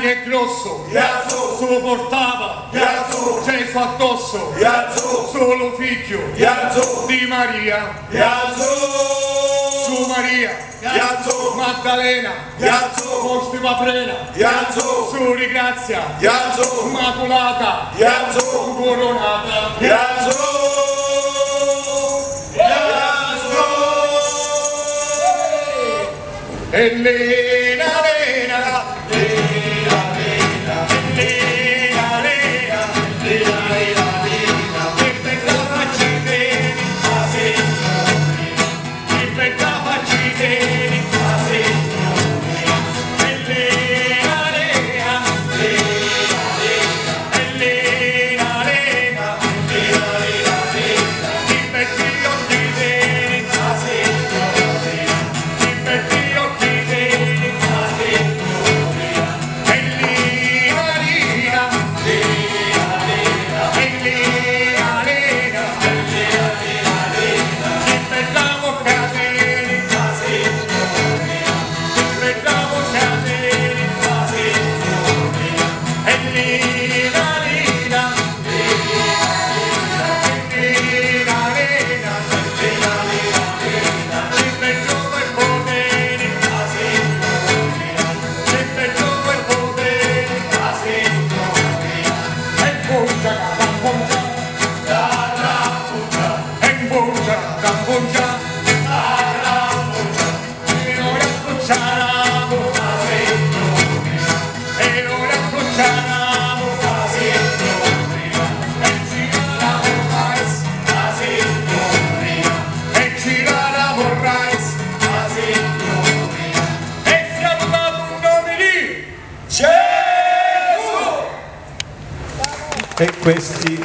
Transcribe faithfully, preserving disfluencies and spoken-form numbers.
È grosso. Iasu. Su portava. Iasu. Gesù addosso. Iasu. Solo figlio. Iasu. Di Maria. Iasu. Su Maria. Iasu. Maddalena. Iasu. Costi Paprena. Iasu. Su di Grazia. Iasu. Immaculata. Iasu. Coronata. Iasu. Iasu. E lena, lena, lena, lena, lena, lena, lena, lena, lena, che bella facci teni, ah, Signore, che bella facci teni, ah, Signore, e lena, lena, lena, lena, e lena, lena, lena, lena, lena, che beddi occhi teni, ah, Signore. E questi